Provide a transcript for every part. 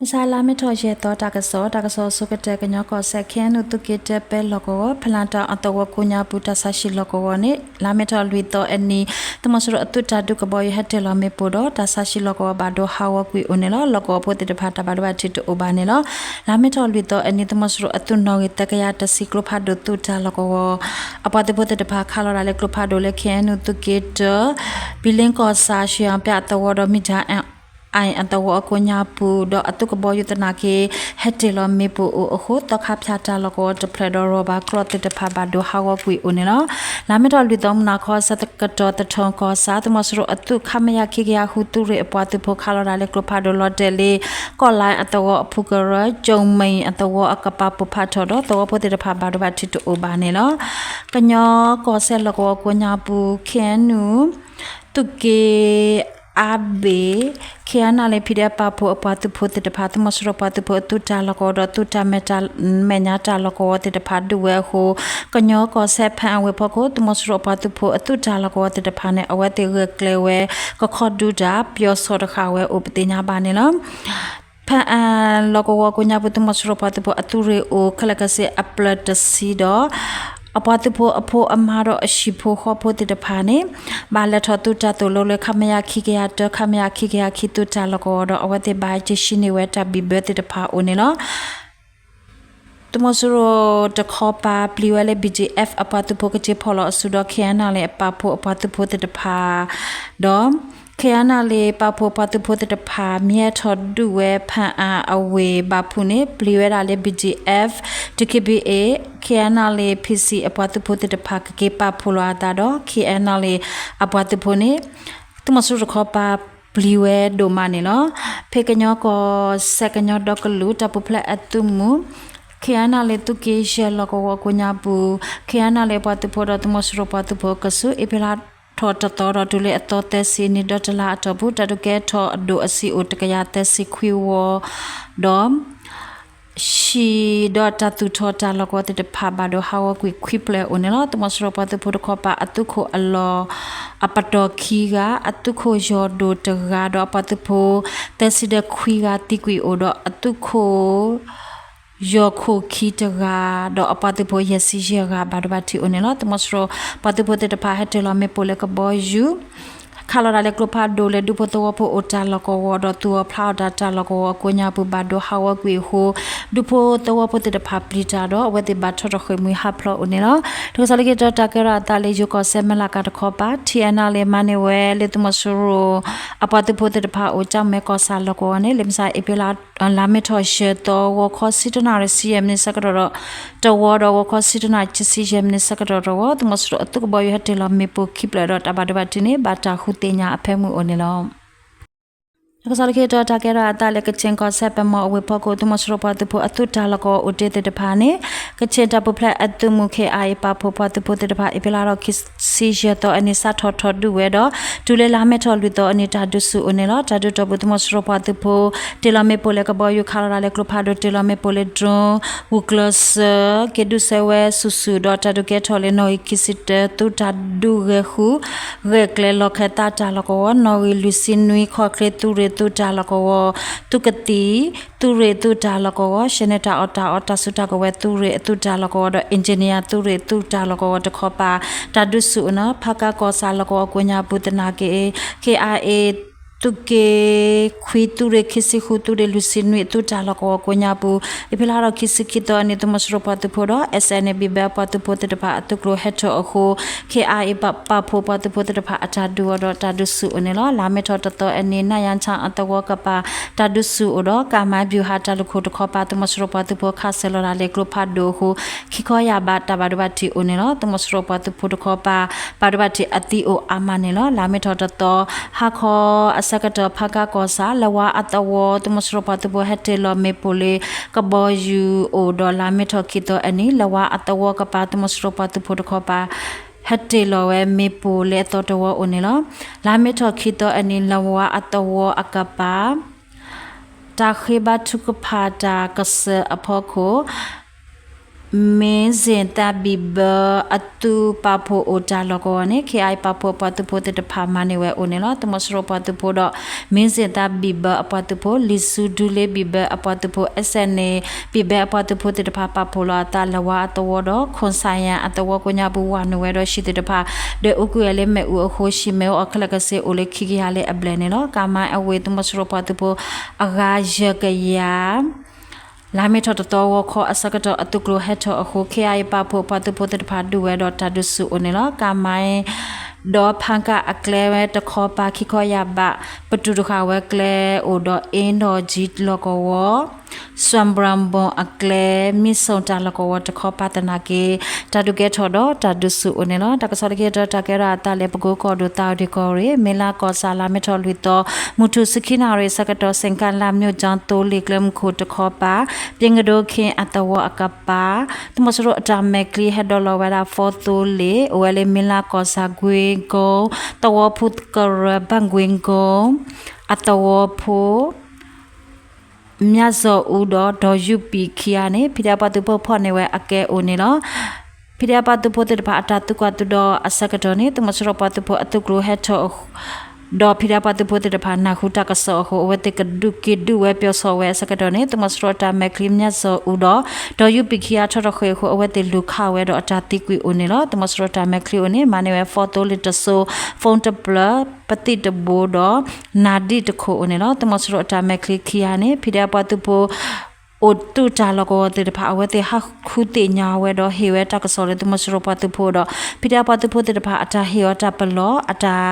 မုၢ်ဆါလါမ့ၤထီၣ်ယဲၢ်သီတၢ်ကစီၣ်, တၢ်ကစီၣ်ဆိကတၢၢ် ကညီကီၢ်စဲၣ် ခ့ၣ်အဲၣ်ယူၣ် သုးက့တၢ ပဲလီၢ်ကဝီၤ ဖလၣ်တၢ်အသဝီကိးညါပူၤ တၢ်ဆါဟံၣ်လီၢ်ကဝီၤန့ၣ် လါမ့ၤထီၣ်လွံၢ်သီအနံၤ သုးမီၤစိရိၤအသုးတၢ်ဒုးကဘီယူၤဟဲတ့ၢ်လီၤမ့ၣ်ပိၢ်ဒီး တၢ်ဆါဟံၣ်လီၢ်ကဝီၤဘၣ်ဒိဟးဂီၤကွံာ်အိၣ်န့ၣ်လီၤ. လီၢ်ကဝီၤဖိသ့ၣ်တဖၣ်တၢ်ဘၣ်ဒိဘၣ်ထံးတအိၣ်ဘၣ်န့ၣ်လီၤ. လါမ့ၤထီၣ်လွံၢ်သီအနံၤ သုးမီၤစိရိၤအသုးနီၣ်ဂံၢ်သၢကယၤတဆံ ကျိဖးဒိၣ်သုးတၢ်လီၢ်ကဝီၤ အပှၤသုးဖိသ့ၣ်တဖၣ်ခးလီၤတၢ်လၢကျိဖးဒိၣ်လၢ ခ့ၣ်အဲၣ်ယူၣ် သုးက့တၢ ဘံလ့ကီၢ်ဆၣ် ရွှေအောင်ပြအသဝီဒီး မံၣ်ဒၣ် အသဝီအကိးညါပူၤ ဒီးအသုးကဘီယူၤသနာ်က့ ဟဲတ့ၢ်လီၤမ့ၣ်ပိၢ်အိၣ်အဃိ သီခါဖၠၣ်တၢ်လီၢ်ကဝီၤတဖျၢၣ်ဒီး ရီၣ်ဘၣ်ကျီသ့ၣ်တဖၣ်ဘၣ်ဒိဟးဂီၤကွံာ်အိၣ်န့ၣ်လီၤ. လါမ့ၤထီၣ်လွံၢ်သီမုၢ်နၤခီ ဆၢကတီၢ်သထူၣ်ကီၢ်ဆၣ် သုးမီၤစိရိၤအသုး ခမရ ခံကယၤဃု သုးရ့ၣ်အပှၤသုးဖိခးလီၤတၢ်လၢကျိဖးဒိၣ်လီၤတဲာ်လၢ ကီၢ်လဲအသဝီအဖုကရၢ ကၠိၣ်မဲၣ်အသဝီအကပၤပိၢ်ဖးထီၣ်ဒီး သဝီဖိသ့ၣ်တဖၣ်ဘၣ်ဒိဘၣ်ထံးတအိၣ်ဘၣ်န့ၣ်လီၤ. ကညီကီၢ်စဲၣ်လီၢ်ကဝီၤကိးညါပူၤ ခ့ၣ်အဲၣ်ယူၣ် သုးက့အါဘ့ၣ် ခ့ၣ်အဲၣ်ယူၣ် PDF ပာ်ဖှိၣ်အပှၤသုးဖိသ့ၣ်တဖၣ် သုးမီၤစိရိၤပှၤသုးဖိအသုးတၢ်လီၢ်ကဝီၤဒီးသုးတၢ်မဲာ်ညါတၢ်လီၢ်ကဝီၤသ့ၣ်တဖၣ်ဒုးဝဲအဃိ ကညီကီၢ်စဲၣ်ဖၣ်အဝ့ၢ်ဖီခိၣ် သုးမီၤစိရိၤအပှၤသုးဖိအသုးတၢ်လီၢ်ကဝီၤသ့ၣ်တဖၣ်န့ၣ် အဝဲသ့ၣ်ဂဲၤကျဲဝဲ ကခီဒုတၢ် ပယီၤဆီၣ်တဃာ်ဝဲအိၣ်ပသ့ၣ်ညါဘၣ်န့ၣ်လီၤ. ဖၣ်အၣ်လီၢ်ကဝီၤကိးညါပူၤ သုးမီၤစိရိၤပှၤသုးဖိအသုးရ့ၣ်အိၣ် ခဲလၢာ်ခဲဆ့အဖျၢၣ်တဆံဒီး အပှၤသုးဖိအဖိအမါဒီးအဟံၣ်ဖိဃီဖိသ့ၣ်တဖၣ်န့ၣ် ဘၣ်လဲၤထီၣ်သုးတၢ်သိၣ်လိလၢ ခမရ ခံကယၤတၢ ခမရ ခံကယၤခံ သုးတၢ်လီၢ်ကဝီၤဒီး အဝဲသ့ၣ်ဘၣ်ယ့ၢ်ဆံန့ၢ်ဝဲတၢ်ဘံၣ်ဘၢသ့ၣ်တဖၣ်အိၣ်န့ၣ်လီၤ. သုးမီၤစိရိၤတခီပၤပျံၤဝဲလၢ BGF အပှၤသုးဖိကက့ၤဖီၣ်လီၤအစုဒီး ခ့ၣ်အဲၣ်ယူၣ် ပာ်ဖှိၣ်အပှၤသုးဖိသ့ၣ်တဖၣ် ဒီး ခ့ၣ်အဲၣ်ယူၣ် ပာ်ဖှိၣ်အပှၤသုးဖိသ့ၣ်တဖၣ် မ့ၢ်ဟဲထီၣ်ဒုးဝဲဖၣ်အၣ်အဝ့ၢ်ဘၣ်ဖုးန့ၣ် ပျံၤဝဲဒၣ်လၢ BGF, DKBA, ခ့ၣ်အဲၣ်ယူၣ် PC အပှၤသုးဖိသ့ၣ်တဖၣ်ကက့ၤပာ်ဖှိၣ်လီၤအသးဒီး ခ့ၣ်အဲၣ်ယူၣ် အပှၤသုးဖိန့ၣ် သုးမီၤစိရိၤတခီပၤပျံၤဝဲဒိၣ်မးန့ၣ်လီၤ. ဖဲကညီကီၢ်စဲၣ်ကညီဒီကလုာ်တၢ်ပူၤဖျဲးအသုးမုၢ် ခ့ၣ်အဲၣ်ယူၣ် သုးက့ယဲၢ်လီၢ်ကဝီၤကိးညါပူၤ ခ့ၣ်အဲၣ်ယူၣ် ပှၤသုးဖိဒီးသုးမီၤစိရိၤပှၤသုးဖိအကဆူး အ့ဖြ့လါထီၣ်တသီဒီးတုၤလၢအသီသၢဆံနံၤ ဒီတလါအတီၢ်ပူၤ တၢ်ဒုးကဲထီၣ်အဒိၣ်အဆံးအိၣ်တကယၤသၢဆံခွံဝီ ဒီး ဟံၣ်ဒီးတၢ်သူၣ်ထီၣ်တၢ်လီၢ်ကဝီၤသ့ၣ်တဖၣ်ဘၣ်ဒိဟးဂီၤကွံာ်ခွံဖျၢၣ်အိၣ်န့ၣ်လီၤ. သုးမီၤစိရိၤပှၤသုးဖိတခီပၤအသုးခိၣ်အလီၢ် အပတီၢ်ခံဂၤ, အသုးခိၣ်ယီၢ်ဒိၣ်တဂၤ ဒီးအပှၤသုးဖိ သၢဆံဒီးခွံဂၤသံကွံာ်အိၣ်ဒီးအသုးခိၣ် ယီၢ်ခိၣ်ခံတဂၤ ဒီးအပှၤသုးဖိယဲၢ်ဆံယဲၢ်ဂၤဘၣ်ဒိဘၣ်ထံးအိၣ်န့ၣ်လီၤ. သုးမီၤစိရိၤပှၤသုးဖိသ့ၣ်တဖၣ်ဟဲတ့ၢ်လီၤမ့ၣ်ပိၢ်လၢကဘီယူၤ ခးလီၤတၢ်လၢကျိဖးဒိၣ်လၢဒူဖိသဝီဖိအိၣ်တၢ်လီၢ်ကဝီၤဒီးသူၣ်အီၤဖျးအီၤတၢ်တၢ်လီၢ်ကဝီၤအကိးညါပူၤဘၣ်ဒိဟးဂီၤကွံာ်အဃိ ဒူဖိသဝီဖိသ့ၣ်တဖၣ်ပျံၤတၢ်ဒီး အဝဲသ့ၣ်ဘၣ်ထီၣ်ထီၣ်ဃ့ၢ်မှံဟးဖျိးအိၣ်န့ၣ်လီၤ. တၢ်ကစီၣ်လၢခံတခါ တၢ်ကဲထီၣ်အသးလၢယိၤကီၢ်စဲၣ်မဲၢ်လးကၤတခီပၤ ထံၣ်အဲၣ်နၣ်လၢမၤန့ၢ်ဝဲလၢသုးမီၤစိရိၤ အပှၤသုးဖိသ့ၣ်တဖၣ်အိၣ်ကၠီၣ်မဲၣ်ကီၢ်ဆၣ်လီၢ်ကဝီၤန့ၣ် လၢမုၢ်ဆါအ့ဖြ့လါ လါမ့ၤထီၣ်ယဲၢ်သီ ဂီၤခီဆံတနၣ်ရံၣ်ဆံယဲၢ်မံးနံးဆၢကတီၢ်ဒီး တဝီဒီး ဂီၤခီဆံတနၣ်ရံၣ်ခံဆံယဲၢ်မံးနံးဆၢကတီၢ်တဝီ သုးမီၤစိရိၤအသုးကဘီယူၤဟဲတ့ၢ်လီၤမ့ၣ်ပိၢ်ခံဖျၢၣ်ဒီးတၢ်ဘၣ်ဒိဘၣ်ထံးန့ၣ် ဘၣ်တၢ်ဃုသ့ၣ်ညါအဖၢမုၢ်အိၣ်န့ၣ်လီၤ. တၢ်ကစီၣ်လၢခံတခါ တၢ်ကဲထီၣ်အသးလၢကခ့ၣ်ကီၢ်စဲၣ်ပဲမီၣ်အဝ့ၢ်ဖီခိၣ် သုးမီၤစိရိၤပှၤသုးဖိအသုးတၢ်လီၢ်ကဝီၤအိၣ်တ့ၢ်သ့ၣ်တဖၣ်န့ၣ် ကခ့ၣ်တၢ်ပူၤဖျဲးအသုးမုၢ် ခ့ၣ်အါအ့ ပာ်ဖှိၣ်ပှၤသုးဖိသ့ၣ်တဖၣ် အ့ဖြ့လါထီၣ်ခံဆံယဲၢ်သီအနံၤ စးထီၣ်ထီၣ်ဒုးဝဲဒီး တုၤလၢလါမ့ၤထီၣ်လွံၢ်သီအနံၤ တၢ်ဒုးဆူၣ်အိၣ်န့ၣ်လီၤ. တၢ်ဒုးတီၢ်ပူၤ သုးမီၤစိရိၤပှၤသုးဖိ တ့ၢ်လီၤမ့ၣ်ပိၢ်လၢကဘီယူၤ ခးလီၤတၢ်လၢကျိဖးဒိၣ် တ့ၢ်လီၤမ့ၣ်ပိၢ်လၢ drone ဝူၤကျၢၤစၢၤ က့ၤဒုးဆၢဝဲဆူၣ်ဆူၣ်ဒီး တၢ်ဒုးကဲထီၣ်လၢနီၣ်ဂံၢ်ခံဆံတၢ သုးတၢ်ဒုးဂဲၤဃုာ် ဂဲၤကျဲလီၢ်ခၢၣ်သးတၢ်လီၢ်ကဝီၤ နီၣ်ဂံၢ်လွံၢ်ဆံနွံ ခီၣ်ချ့သုးရ့ၣ်သုးတၢ်လီၢ်ကဝီၤ သုးကသံၣ် သုးရ့ၣ်သုးတၢ်လီၢ်ကဝီၤ ဆဲးန့ၢ်တၢ်အီၣ်တၢ်အီ တၢ်စုတၢ်ကဝဲၤသုးရ့ၣ်အသုးတၢ်လီၢ်ကဝီၤဒီး engineer သုးရ့ၣ်သုးတၢ်လီၢ်ကဝီၤတခီပၤ တၢ်ဒုးဆူၣ်အိၣ်န့ၣ် ဖးကါကီၢ်ဆၣ်လီၢ်ကဝီၤကိးညါပူၤသနာ်က့ ခ့ၣ်အါအ့ သုးက့ခွံ သုးရ့ၣ်ခံဆံဃု သုးရ့ၣ်လွံၢ်ဆံနွံ သုးတၢ်လီၢ်ကဝီၤကိးညါပူၤ အ့ဖြ့လါထီၣ်ခံဆံခံသီအနံၤ သုးမီၤစိရိၤပှၤသုးဖိဒီး SNA ဘံၣ်ဘဲပှၤသုးဖိသ့ၣ်တဖၣ်အသုးကျိၤဟဲထီၣ်အဃိ ခ့ၣ်အါအ့ ပာ်ဖှိၣ်ပှၤသုးဖိသ့ၣ်တဖၣ် အတၢ်ဒုးအီၤဒီးတၢ်ဒုးဆူၣ်အိၣ်န့ၣ်လီၤ. လါမ့ၤထီၣ်တသီအနံၤ နၣ်ယၣ်ဆၣ်အသဝီကပၤ တၢ်ဒုးဆူၣ်အိၣ်ဒီး ကၣ်မၤဘျူၤဟးတၢ်လူၢ်ခိၣ်တခီပၤ သုးမီၤစိရိၤပှၤသုးဖိခးစၢၤလီၤတၢ်လၢကျိဖးဒိၣ်အဃိ ခံခီယၢ်ဘးတၢ်ဘၣ်ဒိဘၣ်ထံးအိၣ်န့ၣ်လီၤ. သုးမီၤစိရိၤပှၤသုးဖိတခီပၤ ဘၣ်ဒိဘၣ်ထံးအသံအိၣ်အါမးန့ၣ်လီၤ. လါမ့ၤထီၣ်တသီ ဟါခီအဆၢကတီၢ် ဖးကါကီၢ်ဆၣ် လဝါအသဝီ သုးမီၤစိရိၤပှၤသုးဖိဟဲတ့ၢ်လီၤမ့ၣ်ပိၢ်လၢ ကဘီယူၤအိၣ်ဒီး လါမ့ၤထီၣ်ခံသီအနံၤ လဝါအသဝီကပၤ သုးမီၤစိရိၤပှၤသုးဖိတခီပၤ ဟဲတ့ၢ်လီၤဝဲမ့ၣ်ပိၢ်လၢအသီတဝီအိၣ်န့ၣ်လီၤ. လါမ့ၤထီၣ်ခံသီအနံၤ လဝါအသဝီအကပၤ တၢ်ဃ့ဘါထုကဖၣ်တၢ်ကစၢၢ်အဖီခိၣ် မ့ၢ်စ့ၣ်သးဘံၣ်ဘၢအသုးပာ်ဖှိၣ်အိၣ်တၢ်လီၢ်ကဝီၤန့ၣ် ခ့အါအံၤ ပာ်ဖှိၣ်အပှၤသုးဖိသ့ၣ်တဖၣ်မၤန့ၢ်ဝဲအိၣ်န့ၣ်လီၤ. သုးမီၤစိရိၤပှၤသုးဖိဒီး မ့ၢ်စ့ၣ်သးဘံၣ်ဘၢအပှၤသုးဖိ လံာ်စူဒူလ့ဘံၣ်ဘၢအပှၤသုးဖိ SNA ဘံၣ်ဘၢအပှၤသုးဖိသ့ၣ်တဖၣ် ပာ်ဖှိၣ်လီၤအသး လၢဝါအသဝီဒီး ခိၣ်စၣ်ယၣ်အသဝီကိးညါပူၤ ဝၤနုာ်ဝဲဒီး ဟံၣ်သ့ၣ်တဖၣ် ဒွဲၣ်အူကွံာ်ဝဲလၢမ့ၣ်အူအဃိ ဟံၣ်မ့ၣ်အူအီၣ်ခဲလၢာ်ခဲဆ့အိၣ်လၢခံကယၤလၢအဘျဲၣ်န့ၣ်လီၤ. ကၤမါအဝ့ၢ် သုးမီၤစိရိၤပှၤသုးဖိ အဂၤယဲၢ်ကယၤ လါမ့ၤထီၣ်တသီ ဂီၤခီအဆၢကတီၢ် အသုးကျိၤဟဲထီၣ်အဃိ ခ့အါအံၤ ပာ်ဖှိၣ်ပှၤသုးဖိသ့ၣ်တဖၣ်ဒုးဝဲဒီးတၢ်ဒုးဆူၣ်အိၣ်န့ၣ်လီၤ. ကၤမါ ဒီးဖါကၣ်အကျဲဝဲတခီပၤ ခံခီယၢ်ဘး ပတုာ်တဃာ်ဝဲကျဲအိၣ်ဒီး အ့ဒီးကၠံလီၢ်ကဝီၤ စွမ်ပရၤဘိၣ်အကျဲ မ့ၢ်စိၣ်တၢ်လီၢ်ကဝီၤတခီပၤသနာ်က့ တၢ်ဒုးကဲထီၣ်ဒီးတၢ်ဒုးဆူၣ်အိၣ်န့ၣ်လီၤ. တၢ်ကစီၣ်လၢခံတီၤ တၢ်ကဲထီၣ်အသးလၢ ပကိကီၢ်ဒိၣ် သးအုးဒံကီၢ်ရ့ၣ် မ့ၢ်လါကီၢ်ဆၣ် လါမ့ၤထီၣ်လွံၢ်သီ မုၢ်ထူၣ်ဆံခံနၣ်ရံၣ်အဆၢကတီၢ် စ့ၣ်ကၣ်လၢ် မၠိၣ်ကၠီသိလ့ၣ်ကျဲမုၢ်ခိၣ်တခီပၤ ပျ့ၤကဒိခ့အသဝီအကပၤ သုးမီၤစိရိၤအတၢ်မဲာ်ချံဟဲဒိးလီၤဝဲဒၣ် ဖီသိလ့ၣ် အိၣ်ဝဲလၢမ့ၢ်လါကီၢ်ဆၣ် ကွ့ကိ သဝီဖိကရၢ ဘၣ်ကွ့ကိ အသဝီဖိ မၠၣ်စီၤအူဒီး ဒီးယူၢ်ပံၤခံဂၤန့ၣ် ဖံဒဲပှၤသုးဖိဖီၣ်န့ၢ်ဝဲအကဲအိၣ်န့ၣ်လီၤ. ဖံဒဲပှၤသုးဖိသ့ၣ်တဖၣ်အတၢ်သံကွၢ်သံဒိးအဆၢကတီၢ်န့ၣ် သုးမီၤစိရိၤပှၤသုးဖိအသုးကျိၤဟဲထီၣ် ဒီးဖံဒဲပှၤသုးဖိသ့ၣ်တဖၣ်နၢ်ဟူတၢ်ကစီၣ်အဃိ အဝဲသ့ၣ်ကဒုးက့ၤဒုးဝဲပျီၢ်စီၣ်ဝဲအဆၢကတီၢ်န့ၣ် သုးမီၤစိရိၤအတၢ်မဲာ်ချံ မၠၣ်စီၤအူဒီး ဒီးယူၢ်ပံၤခံဂၤထီၣ်ထီၣ်ဃ့ၢ်အဃိ အဝဲသ့ၣ်လူၤခးဝဲဒီးအတၢ်သံကွံာ်အိၣ်န့ၣ်လီၤ. သုးမီၤစိရိၤတၢ်မဲာ်ချံအိၣ်န့ၣ် မၤန့ၢ်ဝဲ ဖီသိလ့ၣ်တစိၤ phone တဖျၢၣ် ပသံၣ်တဘိဒီး နၣ်ဒံၣ်တခိၣ်အိၣ်န့ၣ်လီၤ. သုးမီၤစိရိၤအတၢ်မဲာ်ချံခံဂၤန့ၣ် ဖံဒဲပှၤသုးဖိ အိၣ်သုးတၢ်လီၢ်ကဝီၤသ့ၣ်တဖၣ် အဝဲသ့ၣ်ဟးဃုသ့ၣ်ညါဝဲဒီးဟ့ၣ်ဝဲတၢ်ကစီၣ်လၢသုးမီၤစိရိၤပှၤသုးဖိဒီး ဖံဒဲပှၤသုးဖိသ့ၣ်တဖၣ်အတၢ်ဟ့ၣ်အီၤတၢ်ပလီၢ် အတၢ်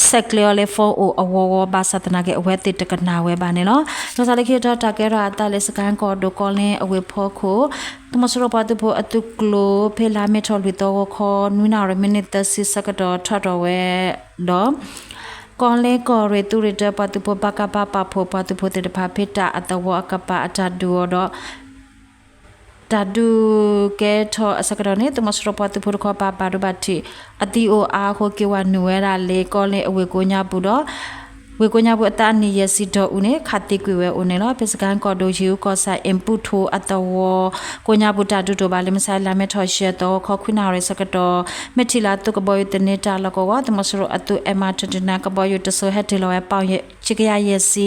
ဆဲးကျိးအီၤလၢ phone အိၣ်အဂီၢ်ဂီၢ် ဘၣ်ဆၣ်သနာ်က့ အဝဲသ့ၣ်တကနၣ်ဝဲဘၣ်န့ၣ်လီၤ. လီၤဆီလၢခံတီၤ တၢ်ကဲထီၣ်အသးလၢ စကဲၣ်ကီၢ်ဒိၣ် ကီလ့အဝ့ၢ်ဖီခိၣ် သုးမီၤစိရိၤပှၤသုးဖိအသုးကျိၤ ဖဲလါမ့ၤထီၣ်လွံၢ်သီ ဂီၤခီ နွံနၣ်ရံၣ် မံးနံးသၢဆံဆၢကတီၢ်ထီၣ်ထီၣ်ဝဲဒီး ကီလ့ကီၢ်ရ့ၣ်သုးရ့ၣ်တၢပှၤသုးဖိ ပကဖ ပာ်ဖှိၣ်ပှၤသုးဖိသ့ၣ်တဖၣ် ဖဲတၢ်အသဝီအကပၤအတၢ်ဒုးအီၤဒီး တၢ်ဒုးကဲထီၣ်အဆၢကတီၢ်န့ၣ် သုးမီၤစိရိၤပှၤသုးဖိတခီပၤ ဘၣ်ဒိဘၣ်ထံး အသံအိၣ်အါအဃိ က့ၤဝၤနုာ်ဝဲဒၣ်လၢကီလ့အဝ့ၢ်ကိးညါပူၤဒီး ဝ့ၢ်ကိးညါပူၤအသးအနံၣ်ယဲၢ်ဆံဒီးအူန့ၣ် ခးသံကွံာ်ဝဲအိၣ်န့ၣ်လီၤ. ဖဲစကဲၣ်ကီၢ်ဒိၣ် ယ့ၣ်အူကီၢ်ဆၣ် အ့ၣ်ပူၣ်ထူအသဝီ ကိးညါပူၤ တၢ်ဒုးတအိၣ်ဘၣ်လၢ မုၢ်ဆါလါမ့ၤထီၣ်ယဲၢ်သီ ဂီၤခီ ခွံနၣ်ရံၣ်ဆၢကတီၢ် မဲၢ်ထံလါသုးကဘီယူၤသန့တၢ်လီၢ်ကဝီၤ သုးမီၤစိရိၤအသုး အဲၣ်မၤထၢၣ်တနါ ကဘီယူၤတစိၤ ဟဲတ့ၢ်လီၤဝဲ ပီၣ်ယဲၢ်ဆံကယၤယဲၢ်ဆံ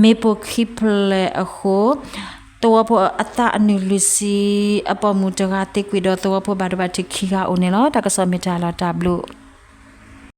မ့ၣ်ပိၢ်ခံဖျၢၣ်အဃိ သဝီဖိအသးအနံၣ်လွံၢ်ဆံအပိာ်မုၣ်တဂၤသံကွံာ်ဒီး သဝီဖိဘၣ်ဒိဘၣ်ထံးခံဂၤအိၣ်န့ၣ်လီၤ. တၢ်ကစီၣ်မ့ၢ်တၢ်လီၤတၢ်ဘျုး